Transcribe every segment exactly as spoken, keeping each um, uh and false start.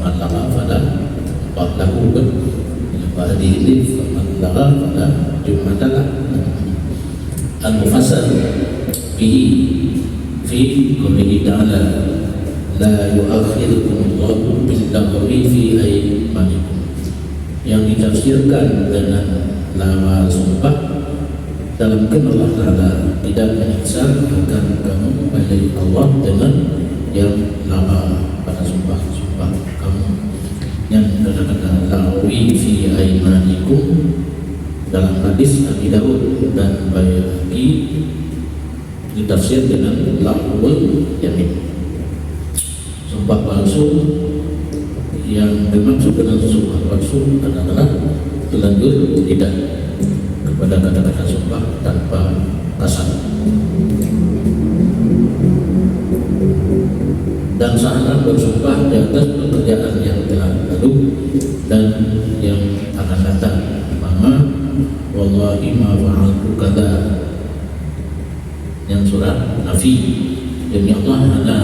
Faman lagha fala, bab lahu kan. Lepas hadis ini, faman lagha fala jum'ata lah. Al-mufassal bihi fi qawlihi ta'ala, "La yu'akhidhukumullahu bil-laghwi fi aymanikum." Yang ditafsirkan dengan lagha sumpah, dalam kheun Allah Ta'ala, "Tidak menyiksa akan kamu oleh Allah dengan yang lagha pada sumpah-sumpah kamu." Yang kata-kata laghwi fi aymanikum dalam hadis Abi Dawud dan Baihaqi ditafsir dengan laghwul yamin. Sumpah palsu yang dimaksud dengan sumpah palsu adalah terlanjur lidah kepada kata-kata sumpah tanpa kasam. Dan salah bersumpah di atas pekerjaan yang telah lalu dan yang akan datang. Umpama, "Wallahi ma fa'altu kadza." Nyang surat nafi. Demi Allah, hana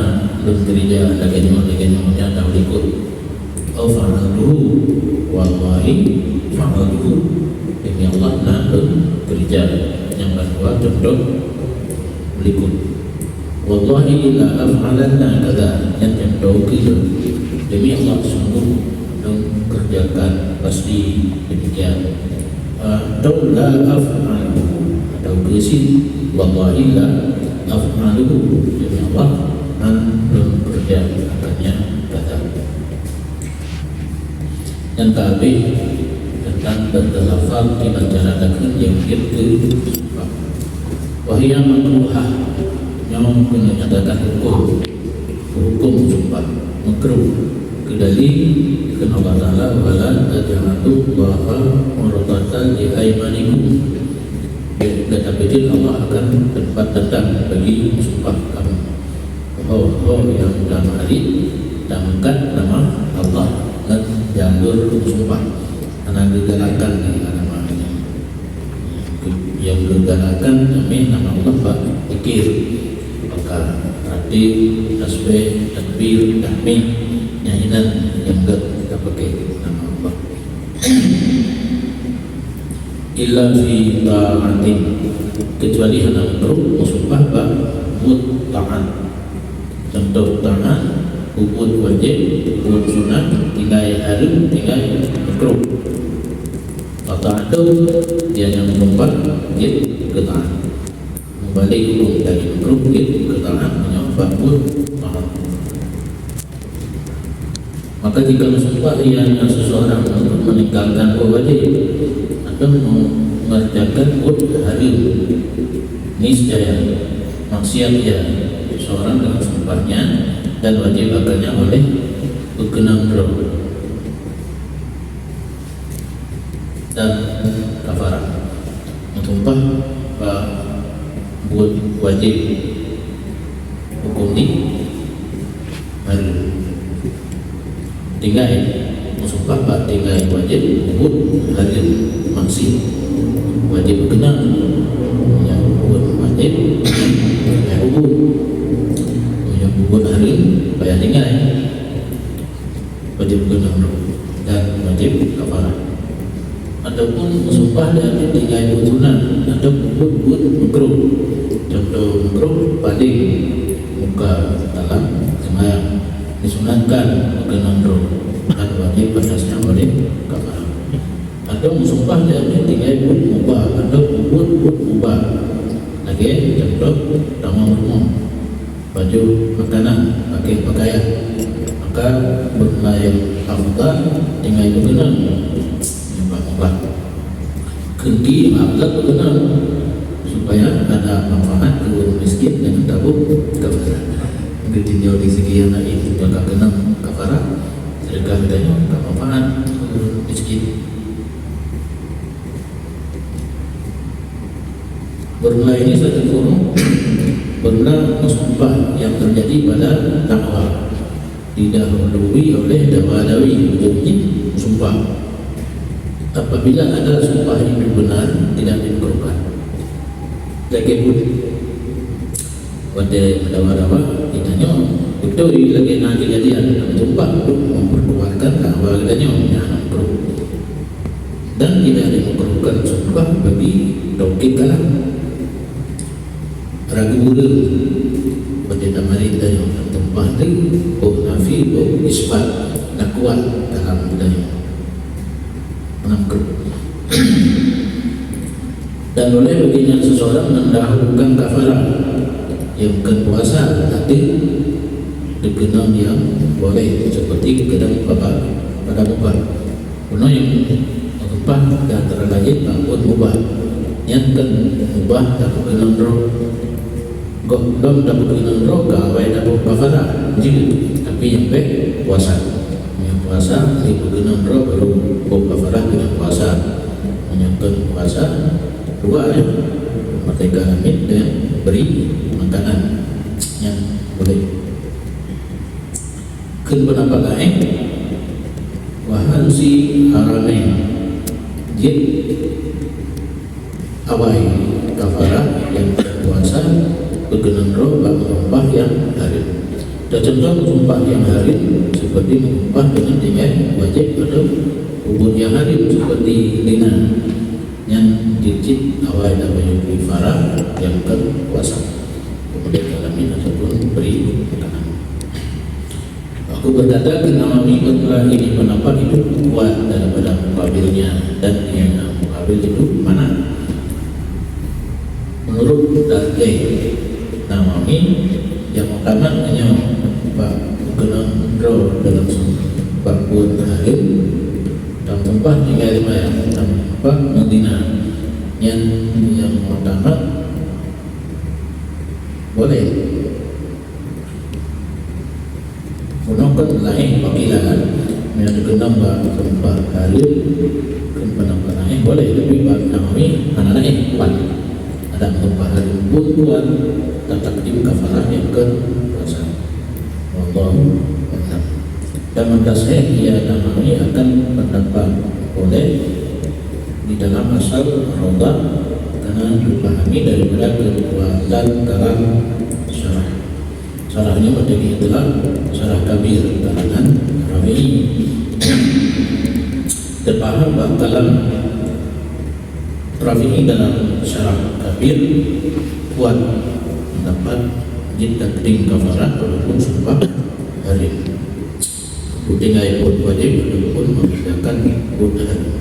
lôn keurija lagèe nyoe, lagèe nyoe, nyang dahulu likot. Au fa'altuhu, wallahi fa'altuhu. Demi Allah, na lôn keurija. Nyang bandua cuntoh likot. Wallahi la af'alanna kadza. Nyang cuntoh keulheueh. Demi Allah, sungguh lôn kerjakan pasti demikian. Atau la af'aluhu, atau keuh sit, wallahi la af'aluhu, demi Allah, hana lôn keurija akannya kata. Nyang ka habéh teuntang tata lafaz ngon cara takheun nyang jeuet keu sumpah. Wa hiya makruhah, nyoe keuneuk nyatakan huköm. Huköm sumpah makruh. Keu dalil, kheun Allah Ta'ala, "Wa la taj'alullaha 'urdhatan li aymanikum." Gata peujeuet Allah akan teumpat teuntang bagi sumpah kamu. Ho-ho nyang tameuarit, tameukat nama Allah ngon jalur sumpah. Hana geugalakkan lé agama nyoe. Nyang geugalakkan tamé nama Allah bak zikir, bak ratib, tasbih, takbir, tahmid, nyang inan nyang gèt tapaké nama Allah. Illa fi ta'atin, kecuali hana makruh meusumpah bak buet taat. Cuntoh taat, buet wajéb, buet sunat, tinggai hareuem, tinggai makruh. Wa ta'atun, dia nyang meusumpah jeuet keu taat. Meubalek huköm dari makruh jeuet keu taat meunyoe bak buet taat. Maka jika meusumpah ianya seseorang untuk meninggalkan buet wajéb atau mengerjakan buet hareuem, niscaya maksiat ia seseorang dengan sumpahnya dan wajib akannya oleh peukeunong droe dan kafarah. Meusumpah bak buet wajéb huköm jih hareuem. Tinggai, meusumpah bak tinggai wajéb buet hareuem, maksiat. Wajéb keunan nyang buet wajéb, tinggai buet. Nyang buet hareuem, payah tinggai. Wajéb keunan dan wajéb kafarah. Ataupun meusumpah dan tinggai buet sunat atau buet-buet makruh. Cuntoh makruh, paleng muka dalam seumayang, disunatkan meukeunong droe dan wajéb atasnya oleh kafarah. Atau meusumpah dan tinggai buet mubah atau buet-buet mubah, lagèe cuntoh tamong rumoh, baju, makanan, pakai pakaian, maka beuna nyang afdal tinggai beukeunong nyang mubah-mubah. Kheun nyang afdal beukeunong supaya ada manfaat keu ureueng miskin dan tabong keu akhirat. Geutinjau di segi nyang laén, maka keunong kafarah, sedekah geutanyoe ka manfaat keu ureueng miskin. Bermula ini satu guru bermula musibah yang terjadi pada dakwah didahului oleh dawa-dawi, jadi sumpah. Apabila ada sumpah itu benar, tidak diperlukan. Lagi pun, pada dawa-dawa ditanya, Beutôi lagée na keujadian, dan sumpah untuk memperkuatkan dakwa geutanyoe nyang hana makruh. Dan tidak dimakruhkan sumpah bagi taukid kalam. Ragu ureuëng, bak tamarit tanyoe, dan sumpah teuh, boh nafi, boh isbat, na kuat kalam geutanyoe. Hana makruh. Dan boleh bagi nyan seseorang mendahulukan kafarah nyang keu puasa, tapi dikeunong nyang boleh, seperti keunong pada, pada mubah. Keunong nyang mubah dan antara lain bak buet mubah. Nyang keu mubah tapi keunong droe. Goh lom tapeukeunong droe ka awai tapeukafarah jih, tapi nyang bék puasa. Nyang puasa dipeukeunong droe baru boh kafarah keu nyang puasa. Meunyoe kon puasa, dua ya, merdeka lamiet dan beri makanan nyang boleh. Keu peundapat laén, wahan si haramé jeuet awai kafarah nyang puasa peukeunong droe bak meusumpah nyang hareuem. Teucontoh meusumpah nyang hareuem seperti meusumpah deungon tinggai wajéb atau peubuet nyang hareuem seperti zina, nyan jeuet cit awai tabayeue kafarah nyang kon puasa, peumerdeka lamiet ataupun bri makanan. Aku berkata, keu Nawawi, berkala ini pendapat itu kuat daripada mukabilnya, dan yang mukabil itu mana? Menurut Darjai Nawawi, yang utama hanya bak keunong droe dalam bak buet hareuem, dan sumpah tinggai lima yang, dan sumpah mendina. Yang, yang utama boleh. Meunoe kon laén bak kilahan, meunyoe teukeunong bak sumpah hareuem, kon peundapat laén boleh, tapi bak Nawawi hana laén, kuat. Ada sumpah hareuem pun kuat, tatakdim kafarah nyang kon puasa. Wallahu a'lam. Dan meutasahih ia Nawawi akan pendapat boleh di dalam asal Raudhah, karena dipahami daripada kekuatan dalam syarah. Syarah nyoe meuteubiet dalam Syarah Kabir karangan Rafi'i. Teupaham bak kalam Rafi'i dalam Syarah Kabir kuat pendapat jeuet takdim kafarah walaupun sumpah hareuem. Tinggai buet wajéb ataupun mengerjakan buet hareuem.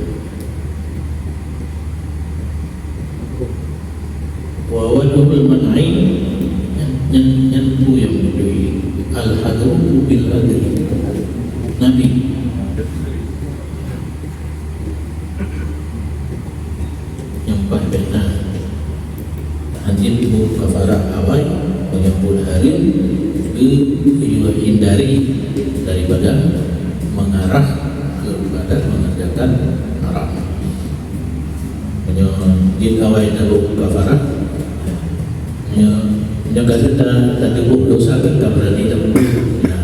Wa wajhul man'i, nyan, nyan, nyan peue nyang beutôi? Al-hadru bil hadri. Nabi. Nyang paih bèk na hana buet kafarah awai meunyoe buet hareuem, keu hindari daripada mengarah kepada mengerjakan haram. Meunyoe jeuet awai tabuet kafarah, meunyoe, meunyoe ka ta-, tatuboh dosa kan ka beurani tabuet. Nah,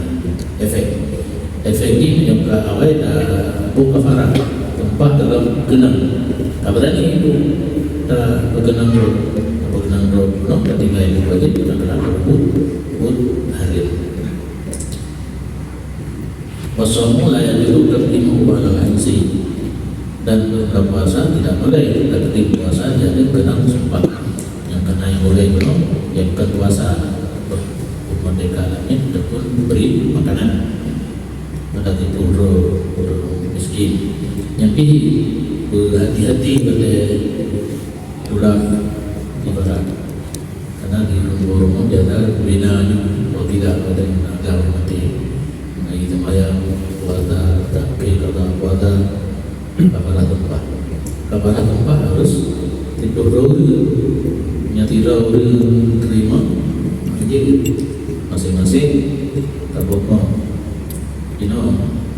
efek. Efek jih meunyoe ka awai tabuet kafarah, sumpah dalam keunong. Ka beurani itu tapeukeunong droe, tapeukeunong droe, keunong ka tinggai buet wajéb, keunong ka buet, buet hareuem. Wasaumu la yajuzu taqdimuhu 'alal hinsi. Dan buka puasa tidak boleh takdim puasa jadi keunong sumpah. Nyang keunan nyang boleh bunoe, nyang buka puasa, merdeka lamiet ataupun beri makanan pada tipu ureueng miskin. Nyang pih, berhati-hati pada tulak ibarat. Karena di lubong rumah jaga bina nyoe, apabila ada yang gagal mati, lagi sembahyang, puasa, takbir, kata puasa, kafarah sumpah. Kafarah sumpah harus tiga puluh ureueng. Nyang tiga ureueng terima, jadi masing-masing tabokong. Inoe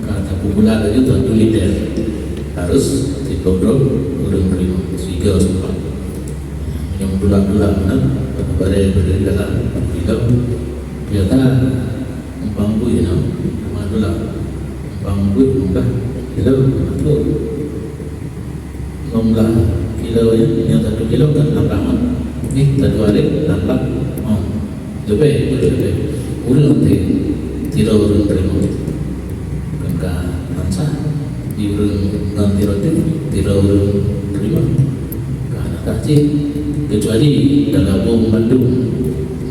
ka tapeubulat laju tuan tu leader. Harus tiga puluh ureueng terima, siga sumpah. Nyang bulat-bulat meunan, baré berdiri dalam tiga. Biasa umpang bui nyoe, cuma itulah. Umpang bui mudah, kilo satu. Lima belas kilo ya, yang satu kilo kan enam belas on. Ni satu hari enam belas on. Lebih, lebih. Ureuëng teuh, sidroe ureuëng teurimong. Bukan ka ansah di ureuëng ngon sidroe teuh, sidroe ureuëng teurimong. Ka hana cit. Kecuali tagabong mandum,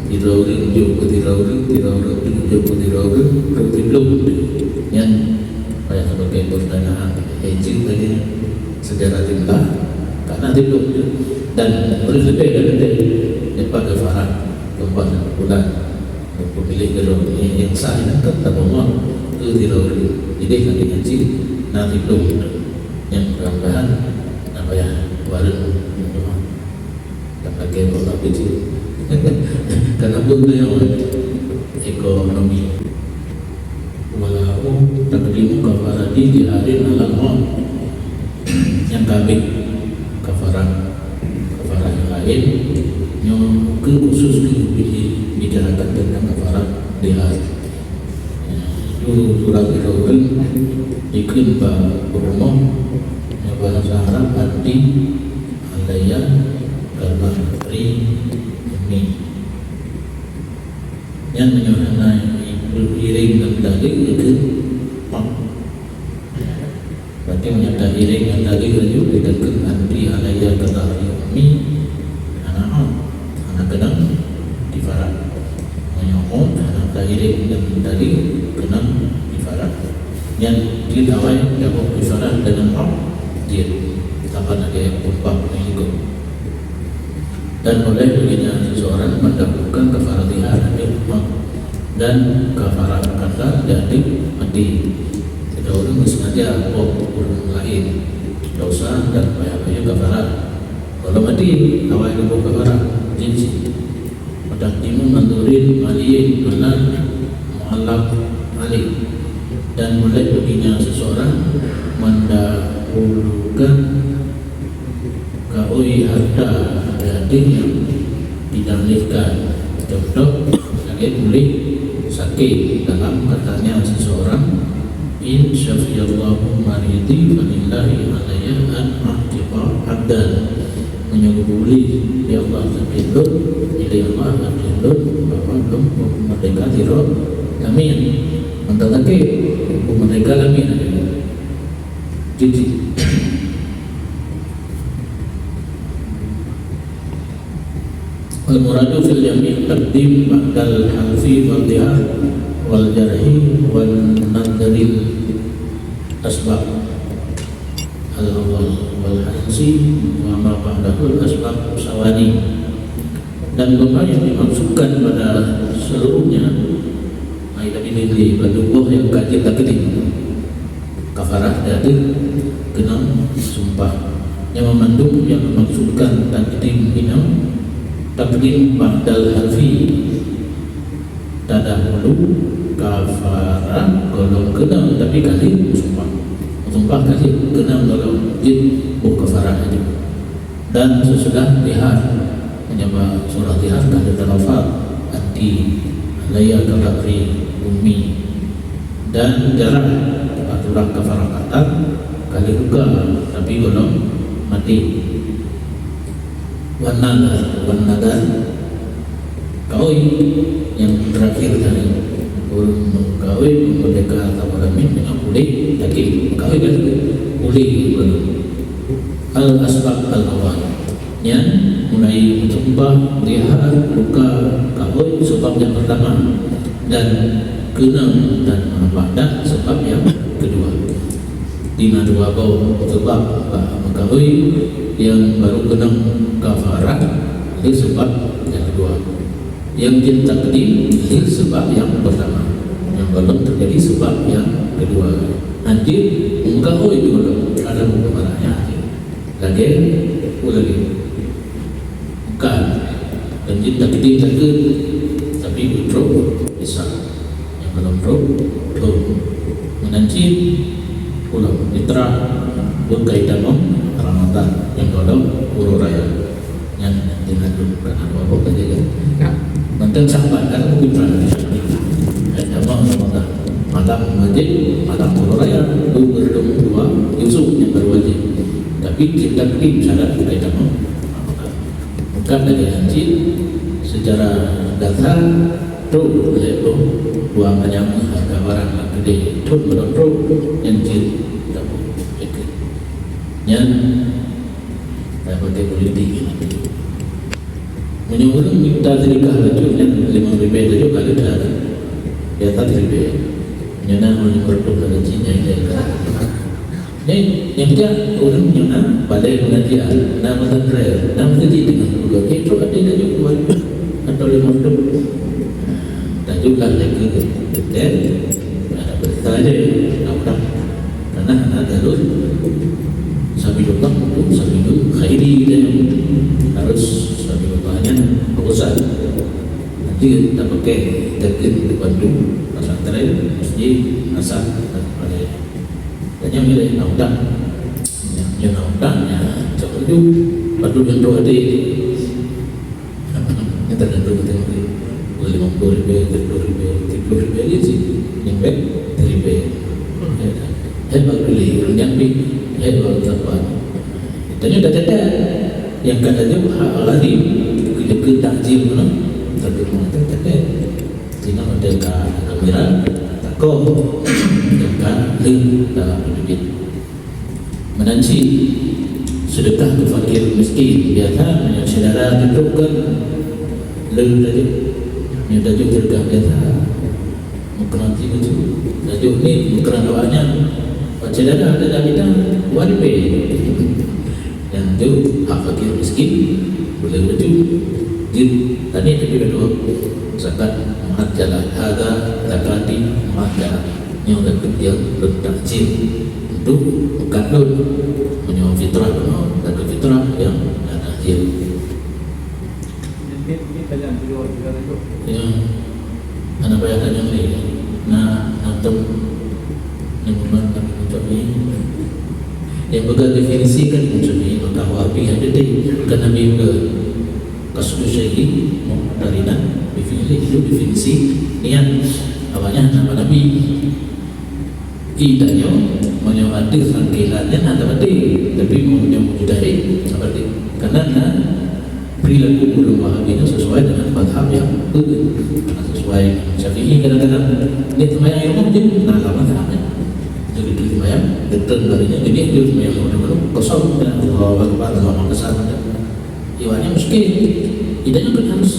sidroe ureuëng jok keu sidroe ureuëng, sidroe ureuëng jok keu sidroe ureuëng, rot siplôh. Nyan payah sabagai peurtanyaan, eh, jeuet lagée secara jumlah, karena siplôh. Dan ureuëng leubeh dari teuh, leupah kafarat, keumpat dan bulan. Peumiléh gohlom nyang sah nyan ka tapeugah keu sidroe ureuëng. Jadi, hana ngaji, na siplôh. Nyan mudah-mudahan na payah bareng. Dan lagée Allah kecil. Karena pun tu yang ekonomi. Walau takdimu kafarati jiharin alal maut. Nyang ka habéh kafarat, kafarat nyang laén, nyoe keu khusus keu bicarakan tentang kafarat jihad. Nyoe surah tiga ureuëng dikheun bak peurumoh, nyoe bahasa Arab, anti, alaiya, ka dhahri, ummi. Nyan meunyoe hana iréng ngon dalil, itu hak. Berarti meunyoe tairéng ngon dalil laju, kita kheun anti alaiya ka dhahri ummi, hana hak, hana keunong kafarat. Meunyoe hana tairéng ngon dalil, keunong kafarat. Nyan jeuet awai taboh kafarat deungon hak jeuet. Saban lagée peumpat meuikot. Dan boleh baginya seseorang mendahulukan kafarat zihar ateueh maut dan kafarat qatal di ateueh maté. Sidroe ureuëng meusengaja boh ureuëng laén dosa dan payah-payah kafarat. Kalau maté, awai geuboh kafarat, jeuet cit. Wa taqdimu mandhurin maliyin ala muallaq alaih. Dan boleh baginya seseorang mendahulukan kaôi harta dari nyang didalihkan. Contoh, lagée puléh sakét dalam katanya seseorang, "In syafiyallahu maridhi falillahi alayya an a'tiqa abdan." Meunyoe geupuléh lé Allah sakét lôn, lé Allah sakét lôn, bahwa lôn meurdeka sidroe lamin. Mantong sakét, meurdeka lamin. Jadi, al-muradu fil jami' taqdim ba'dal halfi wal dhihar wal jarhi wan nadril asbab al-awwal wal hansi wa ma ba'dahul asbab sawani. Dan bahwa yang dimaksudkan pada seluruhnya, ai, tadi lé batu boh nyang ka jeuet takdim. Kafarah dari keunong sumpah. Nyang mandum nyang dimaksudkan takdim inong, takdim ba'dal halfi. Tadahulu kafarah gohlom keunong, tapi ka lheueh sumpah. Sumpah ka lheueh keunong gohlom jeuet boh kafarah itu. Dan sesudah dhihar, meunyoe bak surah dhihar ka lheueh talafaz, anti, alaiya ka dhahri ummi. Dan jarah, aturan kafarah qatal, ka lheueh luka, tapi gohlom maté. Wan nadar, wan nadar, kaôi nyang terakhir tadi. Ureuëng meukaôi, meurdeka saboh lamin, meunyoe puléh sakét, meukaôi kan? Puléh gohlom. Al-asbab al-awwal. Nyan mulai meusumpah, dhihar, luka, kaôi, sabab nyang pertama. Dan keunong dan ba'da, sabab nyang kedua. Di na dua boh sabab bak meukaôi, nyang baru keunong kafarah, lé sabab nyang kedua. Nyang jeuet takdim lé sabab nyang pertama. Nyang gohlom teujadi sabab nyang kedua. Anti meukaôi gohlom, ada buku marah nyan. Lagée, oh, lagée. Bukan. Dan jeuet takdim takheun, tapi utroe Isa. Nyang gohlom troh, troh. Meunan cit, ulôn mitra bukai tamong Ramadan nyang gohlom uroe raya. Nyan dengan lôn kana dua boh saja kan. Mantong sahabat kan bukan mitra. Kai tamong Ramadan. Malam wajib, malam uroe raya, dua puluh dua Yusuf nyang baru wajib. Tapi cit takdim syarat bukai tamong Ramadan. Bukan lagée nyan cit, secara dasar Trok lé boh dua manyam hareuga barang lam keudè, thon meudon trok nyan jeuet tapeukeue. Nyan tapeukeue politik nyan. Meunyoe ureueng minta seudeukah laju nyan limong ribèe laju ka leuta, biasa siribèe. Nyan na meunyoe meureutoh laju nyan ilèe ka. Nyan, nyang jak ureueng nyoe na balèe pengajian, na pesantren, na meuseujid deungon guru. Itu ada laju dua atau lima puluh. Laju lah lagi detail, ada berita je, na udah. Karena na jalur sabilullah untuk sabilul khairi dan harus sabilullah nyan fokus. Nanti kita pakai daging untuk bantu pesantren, masjid, masak dan sebagainya. Dan nyang milék na utang. Nyang, nyang na utang, nyan cok laju. Padub nyang trok até. Nyan tergantung beutôi. Boleh lima puluh ribu, tujuh puluh ribu, tiga puluh ribu aja sih. Nyang baik, seribu. Hebat kali, ureueng nyang pi, hebat tempat. Tanya dah catat. Nyang ka laju hak lazim, keu takjil mana? Tapi mana tak catat. Tina merdeka gembira, takong, merdeka leuh dalam hidup. Meunan cit, seudeukah keu fakir miskin, biasa meunyoe syedara teutrok kan leuh tajok, nyoe tajok seudeukah biasa. Meukeurang cit bacut, tajok ni meukeurang doa nyan. Bak syedara tajak mita, wajéb. Nyan tu hak fakir miskin, boleh bacut. Jeuet taniet tapi beutôi zakat muajjalah, hadza zakati muajjalah. Nyoe zakat nyang lôn takjil untuk peukat lôn. Meunyoe fitrah bunoe, zakat fitrah nyang na takjil. Ya. Hana payah tanyong lé. Na, na tom, na memang kami mencobai. Nyang peugah definisi kan mencobai, maka Wahabi ada deh. Kan Nabi peugah, "Qasdu syai'in muqtarinan bi fi'lihi." Itu definisi niat. Awaknyan nama Nabi. I tanyoe, meunyoe ateueh sangkilan nyan hana tabati, tapi meunyoe mujtahid, tabati. Karena na perilaku ureueng Wahabi nyoe sesuai dengan mazhab nyang beutôi. Hana sesuai Syafi'i kadang-kadang. Nyan seumayang ilmu jih na lam mazhab nyan. Jadi tu seumayang, beutôi dari nyan, jadi tu seumayang ilmu kosong dan Allahu Akbar, Allahu Akbar. Iwannya miskin. Kita juga harus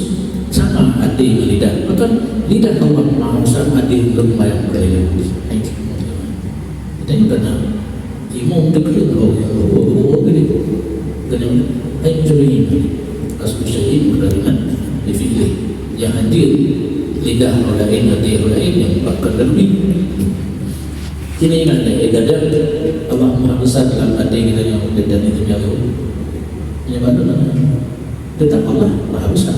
sama hati dengan lidah. Bahkan lidah Allah Maha Besar hati untuk bayang berlalu. Kita juga nak imum tu kena, oh, oh, oh, oh, oh, gini. Kena, hai, mencuri ini. Kasus syahid berkaitan di fikir. Yang hadir lidah orang lain, hati orang lain yang bahkan lebih. Kini ingat, eh, kadang Allah Maha Besar dalam hati kita yang kita ni terjatuh. Yang mana? Tetap Allah Maha Besar,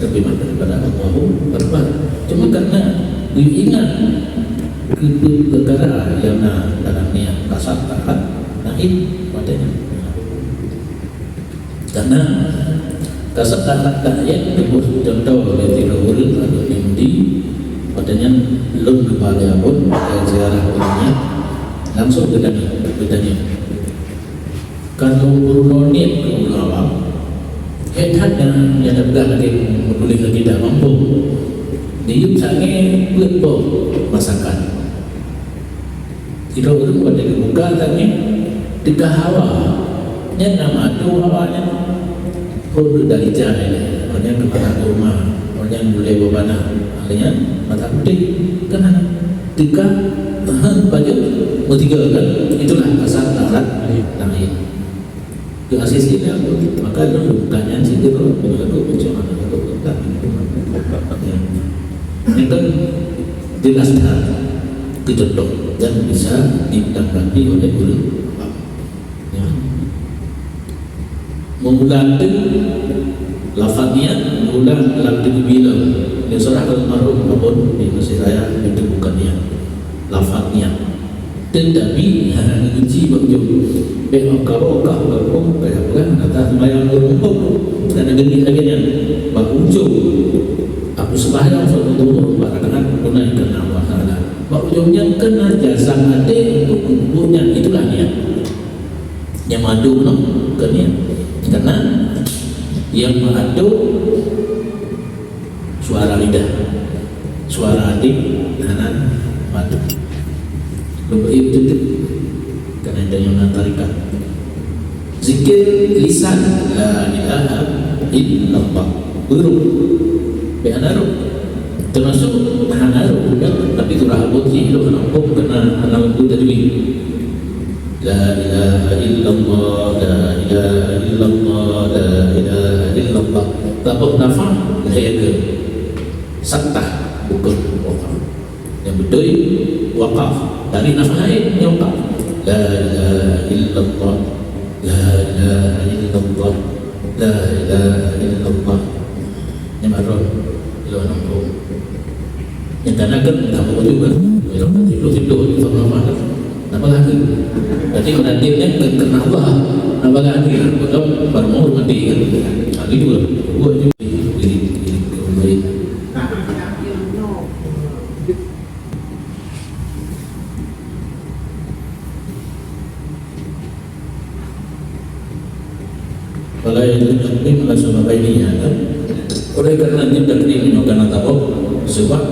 lebih daripada Allahu Akbar. Cuma karena diingat keu peukara nyang na dalam niat kasat tahat naib watèe nyan. Karena kasat tahat naib, contoh lé tiga ureueng atau Yahudi, watèe nyan lôn geuba lé Abon, watèe ziarah ureueng nyan, langsung geutanyong, geutanyong. Ka lôn peurunoe niet keu ureueng awam, hék that nyang, nyang teupeugah lagèe meutuléh lam kitab mampu. Diyueb sangè peuet boh masakan. Sidroe ureueng watèe geubuka sangè teuka hawa. Nyan na madu hawa nyan. Phôn keu dari jai lé, awak nyan keupada kurma, awak nyan gulèe bubana, awak nyan mata putéh. Kan hana. Teuka, ha, pajoh, meusigoe kan? Itulah kasat tahat naib. Keu asis ilèe, maka lôn bukan nyan sidroe, meunyoe lagu macam mana lagu tak. Ya. Nyan kan jelas that keu contoh dan bisa ditanggapi oleh ureueng awam. Ya. Meumula teuk lafaz niat, meumula lam teuk bila. Nyoe seurah almarhum Abon di Mesir Raya, itu bukan niat. Lafaz niat. Teutapi, hana geuci bak ujong. Bèk meukaroe kah bak ujong, payah peugah, na seumayang lôn muphom. Hana geuci lagèe nyan. Bak ujong, aku seumayang lôn muphom, bak rakaat tunaikan Allah Taala. Bak ujong nyan keunan jasam até untuk peubuet nyan, itulah niat. Nyang meuatur nyoe keu niat. Karena nyang meuatur suara lidah. Karena itu yang tarekat. Zikir lisan, la ilaha illallah. Huruf. Bèk hana rôh. Termasuk hana rôh juga, tapi surah Al-Baqarah itu hana rôh, karena hana mampu tajwid. La ilaha illallah, la ilaha illallah, la ilaha illallah. Tapi nafah, lahir ke? Saktah, bukan waqaf. Yang betul, waqaf. Dari nafah lain, yang waqaf. La ilaha illallah, la ilaha illallah, la ilaha illallah. Ini baru, lo nampu. Yang kanan kan tak mau juga. Kalau tidur-tidur di bawah rumah kan. Napa lagi? Jadi, berarti kan kena Allah. Napa lagi? Betul? Baru mau mati kan. Nah, gitu lah. Buat je. Jadi, jadi, jadi, jadi. Fala yajuzu taqdim ala sababaini, ya kan? Oleh karena nyan taqdim nyoe kana taboh, sebab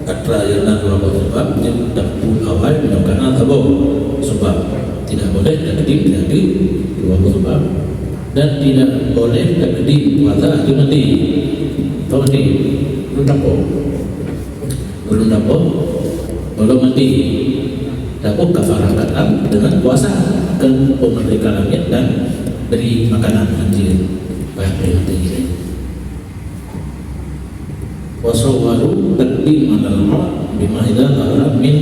atra nyang na dua boh sebab, nyan taqdim awai nyoe kana taboh, sebab tidak boleh taqdim di ateueh dua boh sebab, dan tidak boleh taqdim puasa ateueh mati. Taqdim, taboh. Ulôn taboh, ulôn mati. Taboh kafarah katam dengan puasa, kan peumerdeka langit dan beri makanan anjing. Bah, beri makanan anjing. Wa sawwaru taqdim alal maut bima idza dhahara min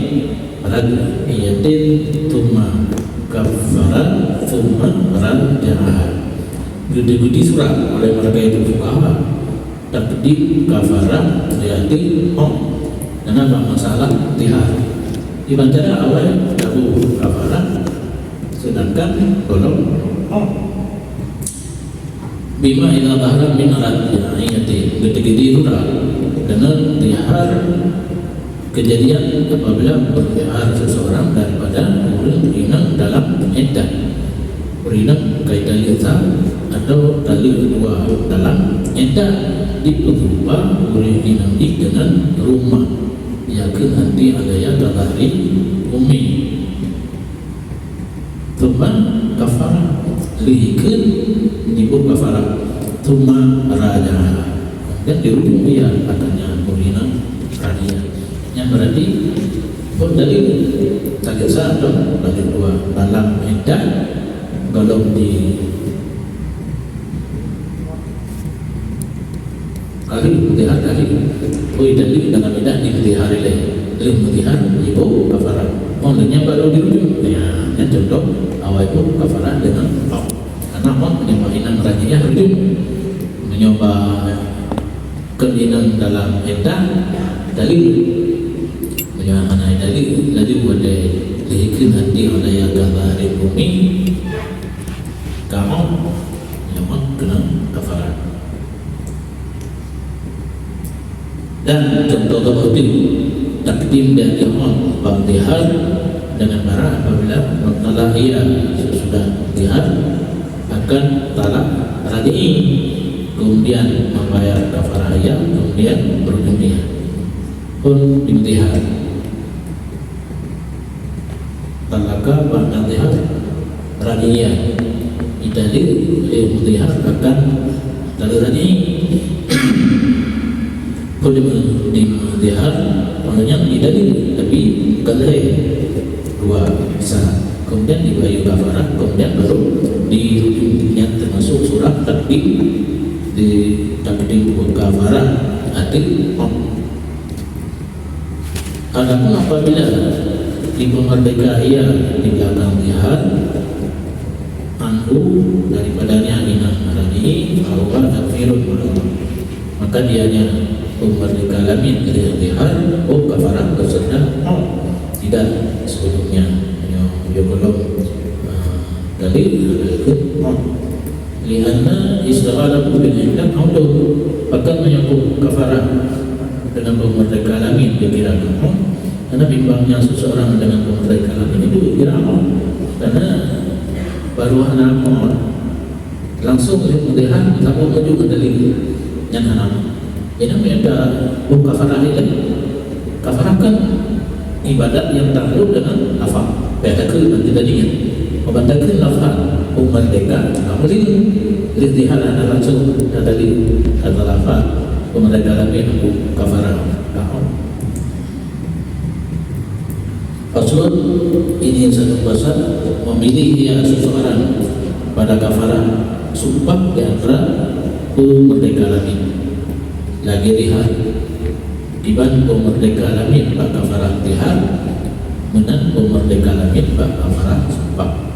raj'iyatin tsumma kaffara tsumma raja'a. Geuti-geuti surat oleh mereka itu fuqaha. Taqdim kafarah, berarti, oh, karena bak masalah zihar. Iban cara awai taboh kafarah, sedangkan golom, oh. Bima idza dhahara min raj'iyatin, geuti-geuti surat. Karena zihar Kejadian apabila berzihar seseorang daripada ureuëng inong dalam iddah. Ureuëng inong ka italeuek sa atau taleuek dua dalam iddah, dipeurupa ureuëng inong jih deungon rumoh, yakeuh anti alaiha kadhahri ummi. Tsumma kafarah, lheuh kheun jiboh kafarah. Tsumma raja'a. Dan di ujung dia katanya ureuëng inong raja'a. Nyan berarti pun dari tadi satu, dari dua dalam iddah golom di Kali, meulihat kali. Oi, tadi dalam iddah di meulihat ilée. Lheuh meulihat, iboh kafarah. Oh, lheuh nyan baru di ujong. Ya, nyan contoh, awai boh kafarah deungon maut. Karena maut meunyoe inong raja'a ujong. Meunyoe ba keu inong dalam iddah, tadi. Meunyoe hana tadi, laju watée lheuh kheun anti alaiha kadhahri ummi, ka maut, meunyoe maut keunong kafarah. Dan contoh teubukti, taqdim dan ihram bak zihar dengan marah apabila mengtalak ia sesudah zihar akan talak raj'i, kemudian membayar kafarah ia, kemudian berujung ia. Pun di zihar. Talaka ba'da zihar raj'iyah. Italeuek lé muzihar akan taleuek raj'i. Kon di muzihar, maknanya italeuek, tapi bukan lahé. Dua, sa. Kemudian dibayeue kafarah, kemudian baru di ujung nyan termasuk surah taqdim, di taqdim kafarah ateueh Adapun apabila dipeumerdeka ia di belakang zihar, anhu, daripadanya inong raj'i, fahuwa takfirun ma'lum. Maka dianya peumerdeka lamin dari zihar, oh kafarah beserta maut. Tidak sebelumnya. Nyoe, nyoe golom, ah, tadi ada ikut maut. Lianna istighalahu bil iddah audun, bahkan menyangkut kafarah dengan peumerdeka lamin dikira maut, karena bimbangnya seseorang dengan peumerdeka lamin itu dikira maut, karena baru hana maut, langsung lé muzihar, saboh baju keudali nyan hana maut. Jadi, mereka buka kafarah ilée. Kafarah kan ibadat yang takluk dengan nafah. Beda ke nanti Jadi, peubantakeun lafaz peumerdeka, tak boleh. Lihat hana langsung kata di kata lafaz peumerdeka lagi aku kafarah. Tahun. Paslon ini satu pasal memilih ia seseorang pada kafarah sumpah di antara peumerdeka lagi. Lagi lihat, iban peumerdeka lagi bak kafarah tihar, meunan peumerdeka lagi bak kafarah sumpah.